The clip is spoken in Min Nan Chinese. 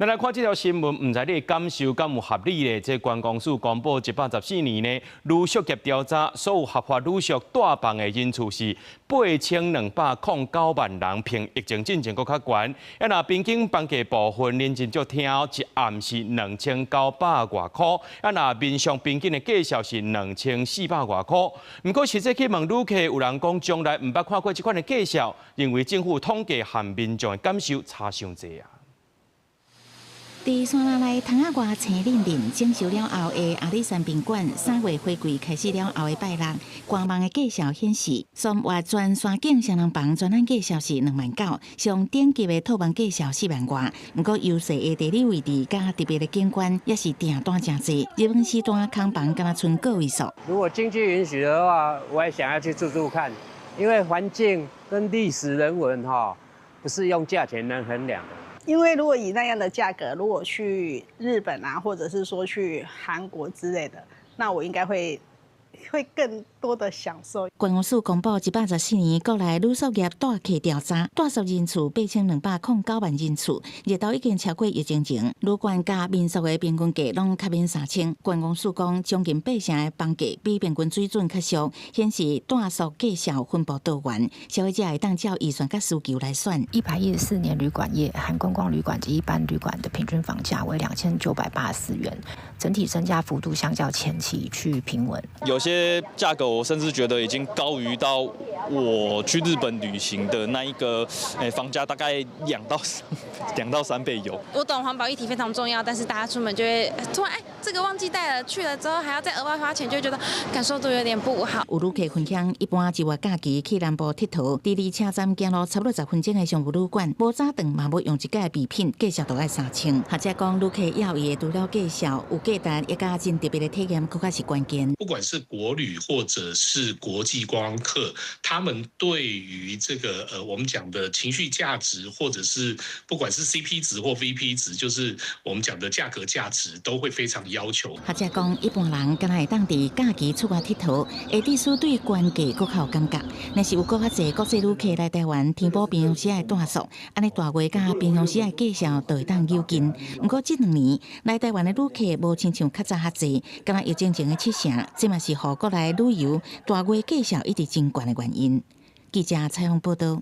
咱來看這條新聞，毋知你的感受敢有合理咧？這觀光署公布114年呢，旅宿業調查，所有合法旅宿蹛房的人數是8209萬人，比疫情進前閣較懸。啊，若平均房價部分，認真足聽，一暗是2900外箍。啊，若民宿平均的價數是2400外箍。毋過實際去問旅客，有人講從來毋捌看過這款的價數，認為政府統計和民眾的感受差傷濟啊。佇山林內窗仔外青凛凛，整修了後的阿里山賓館3月花季開始了後的拜六，官網的價數顯示，雙月全山景雙人房專案價數是2萬9，上頂級的套房價數4萬外。毋過優勢的地理位置佮特別的景觀，也是訂單誠濟。熱門時段空房敢若賰個位數。如果經濟允許的話，我也想要去住住看，因為環境跟歷史人文哈，不是用價錢能衡量的。因為如果以那樣的價格，如果去日本啊，或者是說去韓國之類的，那我應該會更多的享受。觀光署公布114年國內旅宿業蹛客調查，蹛宿人次8209萬人次，熱度已經超過疫情前。旅館佮民宿的平均價攏較免3000。觀光署講，將近八成的房價比平均水準較俗，顯示蹛宿價數分布多元，消費者會當照預算佮需求來選。114年旅館業含觀光旅館及一般旅館的平均房價為2984元，整體增加幅度相較前期趨於平穩。有些價格我甚至覺得已經高於到我去日本旅行的那一個房價，大概2到3倍有。我懂環保議題非常重要，但是大家出門就會突然哎，這個忘記帶了，去了之後還要再額外花錢，就會覺得感受度有點不好。有旅客分享，一般一月假期去南部𨑨迌，佇離車站行路差不多10分鐘的商務旅館，無早頓嘛無用一改備品，價數都愛3000。學者講，旅客要伊除了價數有價值，也佮真特別的體驗，閣較是關鍵。不管是國旅或者是國際觀光客，他們對於這個我們講的情緒價值，或者是不管是 CP 值或 VP 值，就是我們講的價格價值，都會非常要求。學者講，一般人敢若會當佇假期出外𨑨迌，會必須對懸價閣較有感覺。若是有閣較濟國際旅客來台灣，填補平常時的蹛宿，按呢大月佮平常時的價數就會當有近。毋過這2年來台灣的旅客無親像較早遐濟，敢若疫情前的七成，這嘛是予國內旅遊大月價數一直真懸的原因。記者採訪報道。